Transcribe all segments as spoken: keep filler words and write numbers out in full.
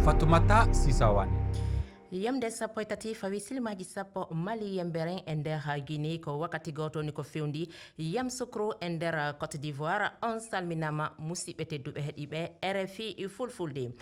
Fatoumata Sissawane. Yamde sappo e tati fawi silmaaji sappo Mali yembere e nder Guinée ko wakkati gooto ni ko fewndi Yam Sukru e nder Côte d'Ivoire. On salminaama musidɓe tedduɓe heɗiiɓe R F I Fulfulde.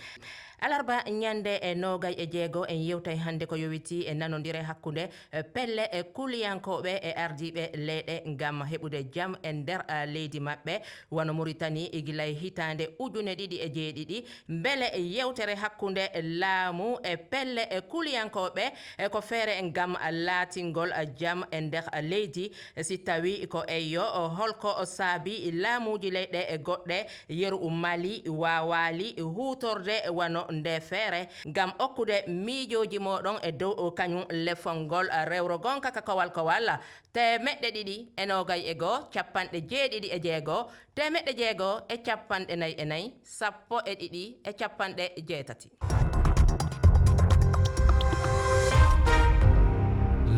Alarba ñande e noogay e jeego en yewtay hannde ko yowiti e nanondire hakkunde pelle e kuliyankooɓe e ardiiɓe leyɗe ngam heɓude jam e nder leydi maɓɓe wano Muritani gilay hitaande ujune ɗiɗi e jeeɗiɗi. Mbele yewtere hakkunde laamu e pelle e kuliyankooɓe e ko feere ngam laatingol jam e nder leydi? Si tawi ko eyyo, holko saabi laamuuji leyɗe e goɗɗe yeru Mali waawaali huutorde wano nde feere ngam okkude miijooji mooɗon e dow kañum lefol ngol rewro gonka ka kowal kowal? Teemeɗɗe ɗiɗi e noogay e goo, capanɗe jeeɗiɗi e jeego, teemeɗɗe jeego e capanɗe nayi e nayi, sappo e ɗiɗi e capanɗe jeetati.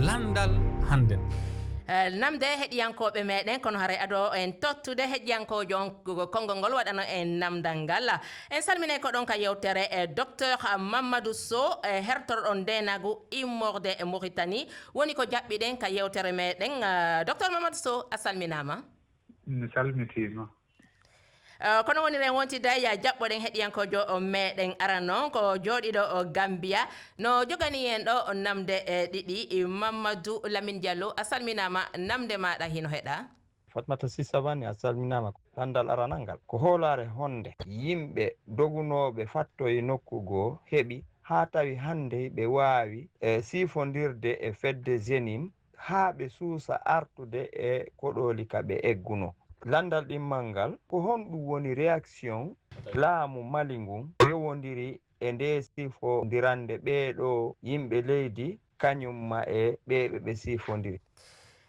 Landal hannden. Eh, namde heɗiyankooɓe meɗen, kono haray ado en tottude heɗiyankoojo on ko- konngol ngol waɗano en namdal ngal. En salminay ko ɗon ka yewtere e docteur Mamadou Sow, e hertorɗo ndeenagu immorde e Mauritanie, woni ko jaɓɓiɗen ka yewtere meɗen. Eh, docteur Mamadou Sow, a salminaama. Mi salmitiima. Eh, kono woniren wontida ya jaɓɓoɗen heɗiyankoojo meɗen arano ko jooɗiɗo Gambia, no jogani en ɗo namde e ɗiɗi. Mamadou Lamine Diallo, a salminaama, namde maɗa hino heɗa. Fatmata Sissawane, a salminaama. Landal aranal ngal ko hoolaare honde yimɓe dogunooɓe fattoyi nokku goo heɓi haa tawi hannde ɓe waawi e siifondirde e fedde Zenim haa ɓe suusa artude e koɗooli ka ɓe egguno. Landal ɗimmal ngal ko honɗum woni reaction laamu Mali ngun rewondiri e nde siifondirande ɓee ɗoo yimɓe leydi kañum ma e ɓee ɓe ɓe siifondiri?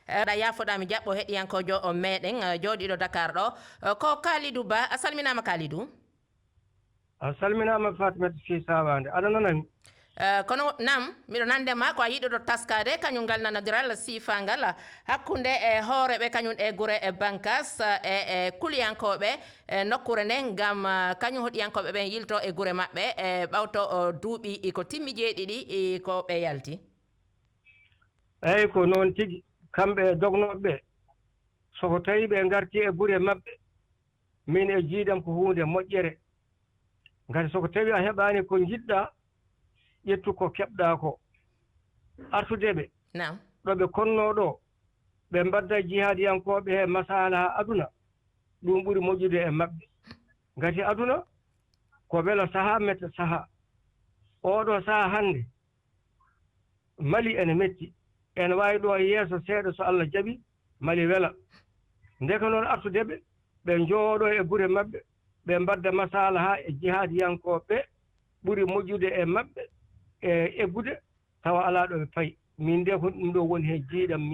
Aɗa yaafoɗa mi jaɓɓo heɗiyankoojo o meɗen eh, jooɗiɗo Dakar ɗo. Eh, ko Kalidou Ba, a salminaama Kalidou. A salminaama Fatimata Sy Sawande, aɗa nanami? Eh, kono nam miɗo nande ma ko a yiɗuɗo taskade kañum ngal nanodiral siifangal hakkunde e hooreɓe kañum e gure e bankas e e kuliyankooɓe e nokkure nde ngam eh, kañum hoɗiyankooɓe ɓen yilto e gure maɓɓe e ɓawto o duuɓi i ko timmi jeeɗiɗi i ko ɓe yalti. Eyi ko noon tigi, kamɓe e dognooɓe ɓe, soko tawi ɓe ngarti e gure maɓɓe, min e jiidam ko huunde moƴƴere. Ngati soko tawi a heɓaani ko njiɗɗa, ƴettu ko keɓɗa ko. Artude ɓe Nam. ɗo ɓe konnoo ɗo, ɓe mbadda jihaadiyankooɓe he masaalaha aduna, ɗum ɓuri moƴƴude e maɓɓe. Ngati aduna ko welo saha metta saha. Oɗo saha hannde, Mali ene metti. Ene waawi ɗo yeeso seeɗa so Allah jaɓi, Mali wela. Ndeke noon artude ɓe, ɓe njooɗo e gure maɓɓe, ɓe mbadda masaalaha e jihaadiyankooɓe ɓe, ɓuri moƴƴude e maɓɓe e eggude, tawa alaa ɗo ɓe payi. Min de ko ɗum ɗo woni he jiiɗam min.